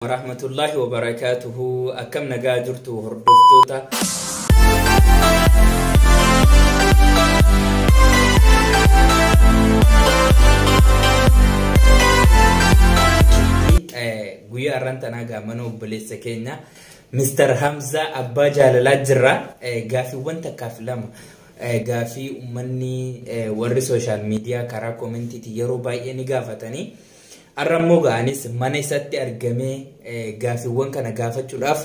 Warahmatullahi wabarakaatuhu. Akkam nagaa jirtu, hordoftoota guyyaa har'aan tanaa gaa mana obboleessa keenya Mr. Hamza Abbaa Jaalalaa jirra. Gaaffiiwwan takkaaf lama gaaffii uummanni warri social media karaa koomentiitiin yeroo baay'ee ni gaafatanii. Har'a immoo ga'anis mana isatti argamee gaaffiiwwan kana gaafachuudhaaf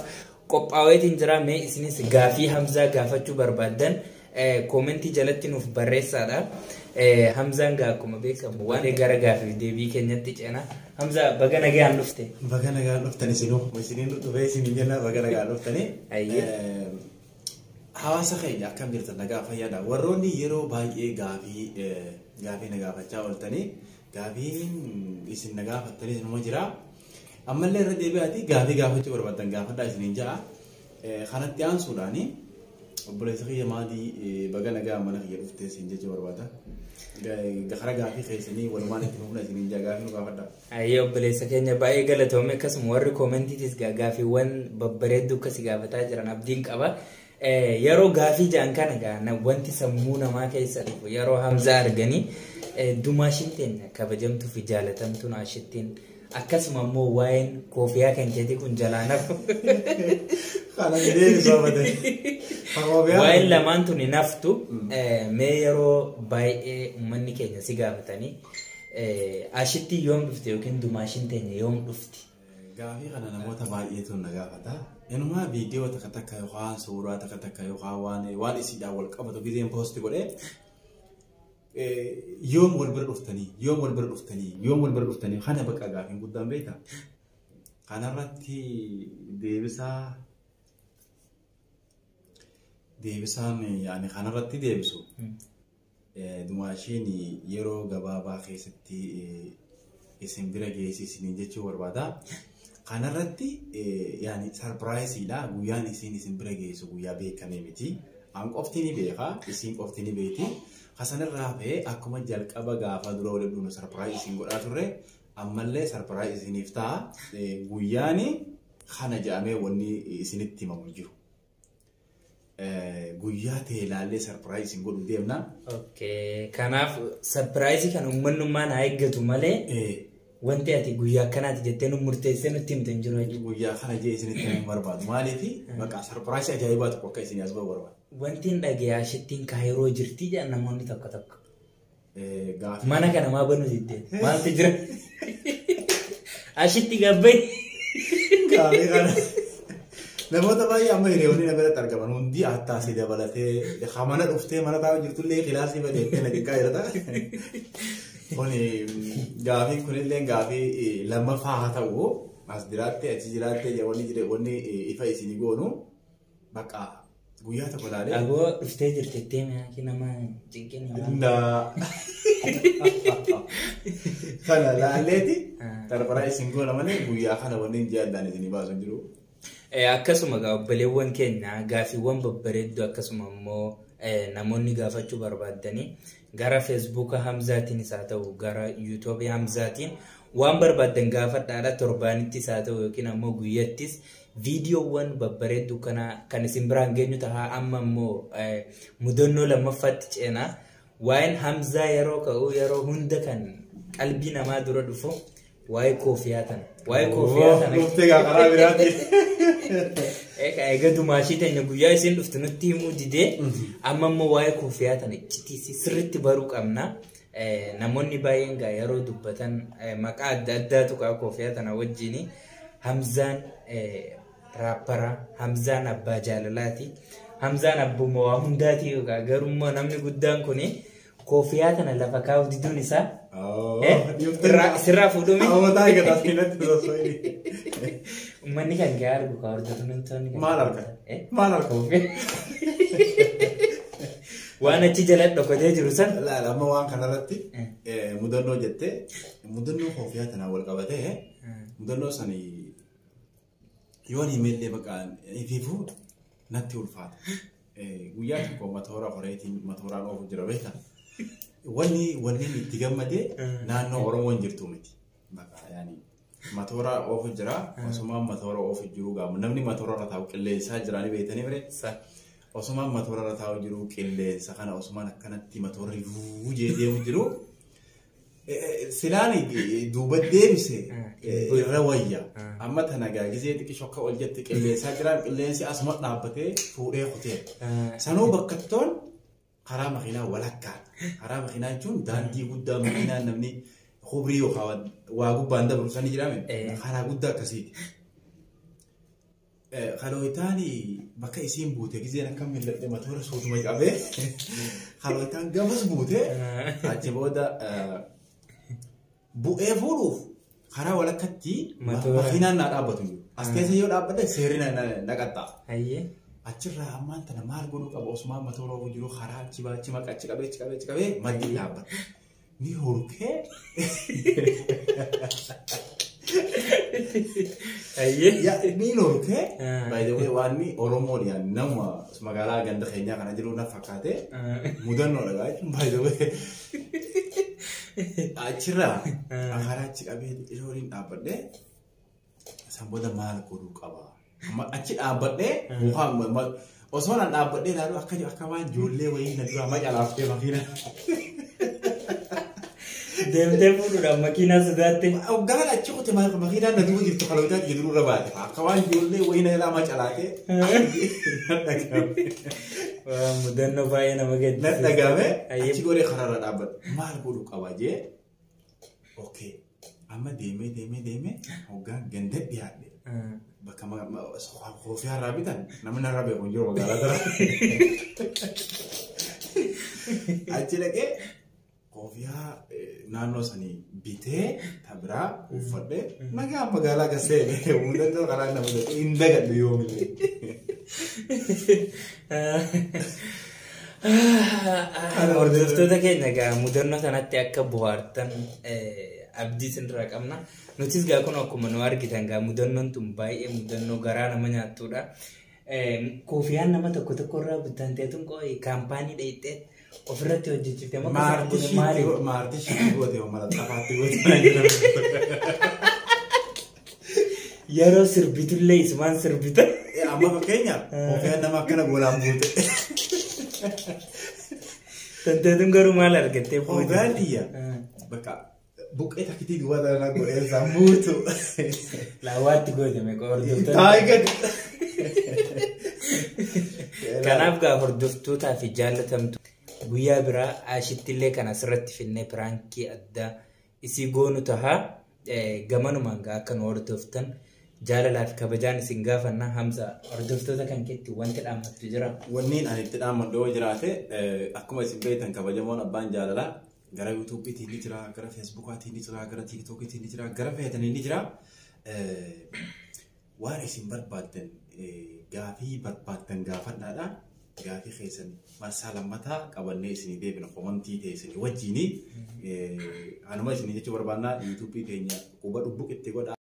qophaa'eetiin jira. Mee isinis gaaffii Hamzaa gaafachuu barbaaddan koomentii jalatti nuuf barreessaadha. Hamzaan gaa akkuma beekamu waan gara gaaffiif deebii keenyatti ceena. Hamzaa, baga nagaan dhufte. Baga nagaan dhuftan isinuu. Isiniin dhufee isiniin jenna, baga nagaan dhuftanii. Hawaasa keenya, akkam jirtan? Nagaa fayyaadha? Warroonni yeroo baay'ee gaafii na gaafachaa ooltanii, gaafiin isin na gaafattanii isinuma jira. Ammallee irra deebi'aati gaafii gaafachuu barbaaddan gaafadhaa isiniin ja'a. Kanatti aansuudhaani, obboleessa kiyya maatii, baga nagaa mana kiyya dhuftee isin jechuu barbaada. Karaa gaafii keessanii walumaan itti fufna isiniin ja'a, gaafii nu gaafadhaa. Ayyee, obboleessa keenya, baay'ee galatoome. Akkasuma warri koomentiitis gaafiiwwan babbareedduu akkasi gaafataa jiran abdiin qaba. Yeroo gaafii ja'an kana gaa wanti sammuu namaa keessa dhufu, yeroo Hamzaa arganii, dumaashin teenya kabajamtuu fi jaalatamtuun ashittiin, akkasuma immoo waa'een koofiyaa kan keetii kun jalaa nafu. Kana deebisuu abatanii. Waa'een lamaan tun hin haftu. Mee yeroo baay'ee uummanni keenya si gaafatanii, ashittiin yoom dhufte yookiin dumaashin teenya yoom dhufti? Gaafii kana namoota baay'eetu na gaafata. Inumaa viidiyoo takka takka yookaan suuraa takka takka yookaan waan isiidhaan wal qabatu gizeen post godhee, yoom wal bira dhuftanii, yoom wal bira dhuftanii, yoom wal bira dhuftanii, kana bakka gaafiin guddaan beektaa. Kanarratti deebisaan ani kanarratti deebisu, dumaashiin yeroo gabaabaa keessatti isin bira geessi isiniin jechuu barbaada. Kanarratti yaani surprise iidha. Guyyaan isin bira geessu guyyaa beekamee miti. An qofti ni beeka, isin qofti ni beekti. Kasanirraa hafee akkuma jalqaba gaafa dura waliin dhufnu surprise isin godhaa turre, ammallee surprise isiniif ta'a. Guyyaani kana jedhamee wanni isinitti himamu jiru. Guyyaa ta'e ilaallee surprise isin godhu deemna. Kanaaf surprise kana uummanummaan haa eeggatu malee wanti ati guyyaa akkanaati jettee nu murteessee nutti himte hin jiru jechuudha. Guyyaa kana jee isinitti himuu barbaadu. Maaliif? Maqaa surprise ajaa'ibaa tokko akka isin as bahu barbaadu. Wanti hin dhagee ashittiin Kaayiroo jirti jedhan namoonni tokko tokko. Mana kana maa banuu diddee? Maaltu jira? Ashitti gabbayi. Gaafii kana namoota baay'ee amma hiriyoonni na biratti argaman hundi attaasii dabalatee mana dhuftee mana taa'u jirtullee kilaasii badeettee na xiqqaa jirta. Kuni gaafiin kunillee gaafii lammaffaa haa ta'u, as jiraattee achi jiraattee wanni jire wanni ifa isinii goonu bakka guyyaa tokko ilaalee. Aboo, dhuftee jirti jettee mi'aaki nama cinqin. Naa. Kana laalleeti tarbaraa isin goona malee guyyaa kana wanni ji'a addaan isinii baasu hin jiru. Akkasuma gaa obboleewwan keenya gaaffiiwwan babbareedduu akkasuma immoo namoonni gaafachuu barbaaddanii gara feesbuuka Hamzaatiinis haa ta'u, gara yuutuubii Hamzaatiin waan barbaaddan gaafadhaadha. Torbaanittis haa ta'u yookiin ammoo guyyattis viidiyoowwan babbareedduu kana kan isin biraan geenyu ta'a. Amma immoo mudannoo lammaffaatti ceenaa. Waa'een Hamzaa yeroo ka'u yeroo hunda kan qalbii namaa dura dhufu waa'ee koofiyaa tana. Waa'ee koofiyaa tana. Dhuftee gaa karaa biraatti. Egaa dumaashii teenya guyyaa isin dhuftu nutti himuu didee, amma immoo waa'ee koofiyaa tana iccitii sirriitti baruu qabna. Namoonni baay'een gaa yeroo dubbatan maqaa adda addaatu qaba koofiyaa tana wajjini. Hamzaan raappara, Hamzaan abbaa jaalalaati. Hamzaan abbuma waa hundaati yookaan garuu namni guddaan kuni koofiyaa tana lafa kaa'uu diduun isaa sirraa fuudhume. Hawwataa eegata asirratti sosso'ee. Uummanni kan kee argu kan hordoftoonni. Maal arga? Maal arga? Waan achi jala dhokatee jiru san. Laala, amma waan kanarratti mudannoo jettee, mudannoo koofiyaa tanaan wal qabatee, mudannoo sanii yoon himellee bakka ifiifuu natti ulfaata. Guyyaa tokko matoora koreetiin matooraan oofu jira, beektaa? Wanni itti gammadee naannoo Oromoon jirtu miti. Bakka yaani Matoora oofu jira. Osumaan matoora oofu jiru gaamu. Namni matoora irra taa'u qilleensaa jiraanii beektanii bire. Osumaan matoora irra taa'u jiru qilleensa kana osumaan akkanatti matoorri vuujee deemu jiru. Silaan duuba deebise irra wayya. Amma tana gizee xiqqisho akka ol jette qilleensaa jira. Qilleensi asuma dhaabbatee fuudhee kutee. Sanuu bakka toon karaa makiinaa walakkaa. Karaa makiinaa jechuun daandii guddaa makiinaa namni kubrii yookaan waa gubbaan dabru sani jedhame karaa guddaa akkasiiti. Kalooyitaan bakka isiin buute gizeen akka mil'adhe matoora suutuma qabee kalooyitaan gamas buute achi booda bu'ee fuudhuuf karaa walakkatti makiinaan naa dhaabbatu jiru. As keessa yoo dhaabbate seerri na qaxxaa. Achirraa ammaan tana maal godhuu qaba osumaan matoora oofuu jiru karaa achi baachi maqa achi qabee achi qabee achi qabee maddi dhaabbata. Ni horkee. Ni horkee. By the way waan Oromoon nama magaalaa ganda keenyaa kana jiru na fakkaate mudannoodha jechuun by the way. Achirraa karaa achi qabee xiqqishoo waliin dhaabbadhee san booda maal godhuu qaba. Achi dhaabbadhee osoo na dhaabbadhee ilaalu akka waan ijoollee wayii na duraa macalaaftee makiina. Deemtee fuudhuudhaan makiinaa sodaatte. Gaala achi qote makiinaan na duuba jirtu kalootaa jiru irra baate. Akka waan ijoollee wayii na jalaa macalaatee. Mudannoo baay'ee nama gaddisiisa. Na dhagahame achi godhee karaarra dhaabbadhe. Maal godhuu qaba jee. Okay. Amma deemee deemee deemee hoggaan ganda dhiyaadhe. Bakka koofii harraa bitan namni harraa beeku hin jiru magaalaa tana. Achi dhaqee koofiyaa naannoo sanii bitee tabiraa uffadhee nagaa magaalaa gasee mudannoo karaa nama hin dagadhu yoomillee. Hordoftoota keenya egaa mudannoo sanatti akka bohaartan abdii isinirraa qabna. Nutis gaa kun akkuma nu argitan gaa mudannoon tun baay'ee mudannoo garaa nama nyaattudha. Koofiyaan nama tokko tokko irraa bitan ta'etuun qo'ee kaampaanii dheeyxee ofirratti hojjechiifte Maartii shiitii goote mala xafaatti goote. Yeroo sirbitullee isumaan sirbita. Amma fakkeenyaaf koofiyaan nama akkana goolaan buute. Tanteetuun garuu maal argattee buute? Koofiyaan xiyya bakka buqqee takkitii duwwaa tanaa godhee isaan buutu. Laawaatti goote meeqa hordoftoota. Taa'ee Kanaaf gaa hordoftootaa fi jaallatamtu guyyaa biraa ashittillee kan asirratti finnee piraankii addaa isii goonu tahaa gamanumaan gaa akka nu hordoftan jaalalaa fi kabajaan isin gaafanna. Hamza hordoftoota kan keetti wanti dhaammattu jira. Wanniin ani itti dhaammadhu yoo jiraate akkuma isin beektan kabajamoon abbaan jaalalaa gara yuutuubiitiin ni jira, gara feesbuukaatiin ni jira, gara tiiktookiitiin ni jira, gara feetaniin ni jira. Waan isin barbaaddan gaafii barbaaddan gaafadhaadha. Gaafii keessan marsaa lammataa qabannee isinii deebina komantii ta'e isinii wajjini. Anuma isinii jechuu barbaannaa yuutuubii keenya quba dhubbuq itti godhaa.